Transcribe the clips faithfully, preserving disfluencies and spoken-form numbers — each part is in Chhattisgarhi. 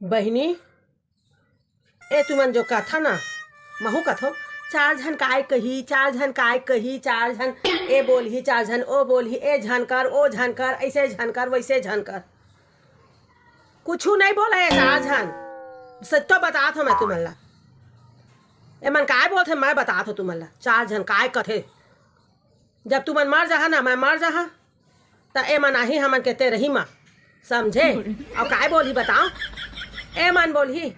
बहिनी, ए तुमन जो कथा ना, महू कथो, चार झन काय कही, चार झन काय कही, चार झन ए बोलही, चार झन ओ बोलही, ए झन कर, ओ झन कर, ऐसे झन कर, वैसे झन कर। कुछू नहीं बोला ये चार झन। सच तो बतात हो मैं तुमन ला। एमन काय बोलथे, मैं बतात हो तुमन ला। चार झन काय कथे, जब तुमन मर जाहा ना, मैं मर जाहा, त एमन आही हमन के तेरही मा, समझे? अउ काय बोलही बताओ? एमन बोलही,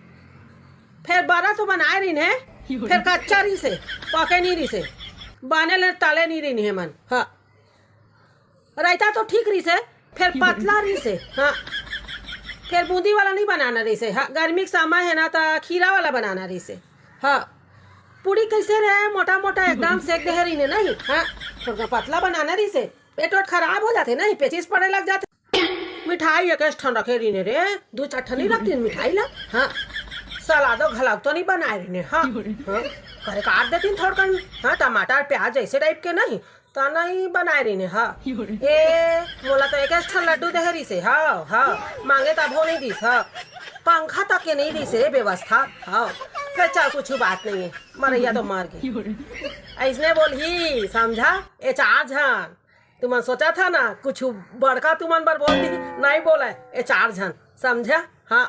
फेर बरा तो बनाए रहिन हे, फेर कच्चा रहिसे, पके नहीं रहिसे, बने ले तले नहीं रहिन हे मन। हाँ, रायता तो ठीक रहिसे, फेर पतला रहिसे। हाँ, फेर बूंदी वाला नहीं बनाना रहिसे। हाँ, गर्मी के समय है ना, त खीरा वाला बनाना रहिसे। हाँ, पूड़ी कैसे रहे, मोटा मोटा एकदम सेक देहे रहिने नहीं। हाँ, थोड़ा पतला बनाना रहिसे, पेट वोट खराब हो जाथे नहीं, पेचिस पड़े लग जाथे। मिठाई एक ठन रखे रहिने रे, दू चार ठन नहीं रखतीन मिठाई ला। हाँ, सलादो घलाव तो नहीं बनाए रहिने। हाँ, हाँ, करे काट देतीन थोड़कन। हाँ, टमाटर प्याज ऐसे टाइप के नहीं, त नहीं बनाए रहिने। हाँ, ए मोला तो एक ठन लड्डू देहे रहिसे। हाँ, हाँ, मांगे तभो नहीं दिस। हाँ, पंखा तक के नहीं दिसे व्यवस्था। हाँ, फेर चल कुछ बात नहीं है, मरैया तो मर गई। ऐसने बोलही समझा, ए चार झन। तुमन सोचा था ना कुछ बड़का तुमन बर बोल दी, नहीं बोला ए चार झन, समझा? हाँ,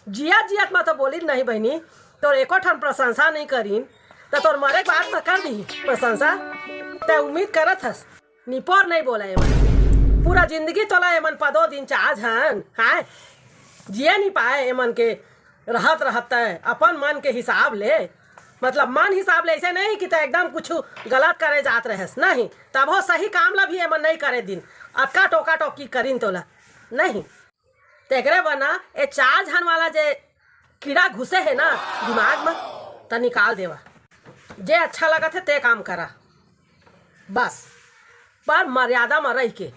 जिया जियत म तो बोलिन नहीं बहिनी, तोर एको ठन प्रशंसा नहीं करिन, त तोर मरे के बाद त कर दी प्रशंसा। तै उम्मीद करत हस, निपोर नहीं बोला एमन। पूरा जिंदगी तोला एमन पदो दिन चार झन, हाँ, जिए नहीं पाए एमन के रहत रहत तै अपन मन के हिसाब ले, मतलब मन हिसाब ले, ऐसे नहीं कि तै एकदम कुछ गलत करे जात रहेस, नहीं, तभो सही काम ला भी एमन नहीं करे दिन, अतका टोका टोकी करिन तोला, नहीं। तेकरे बर ना, ए चार झन वाला जे कीड़ा घुसे हे ना दिमाग म, त निकाल देवा। जे अच्छा लगत हे, ते काम करा। बस, पर मर्यादा म रह के,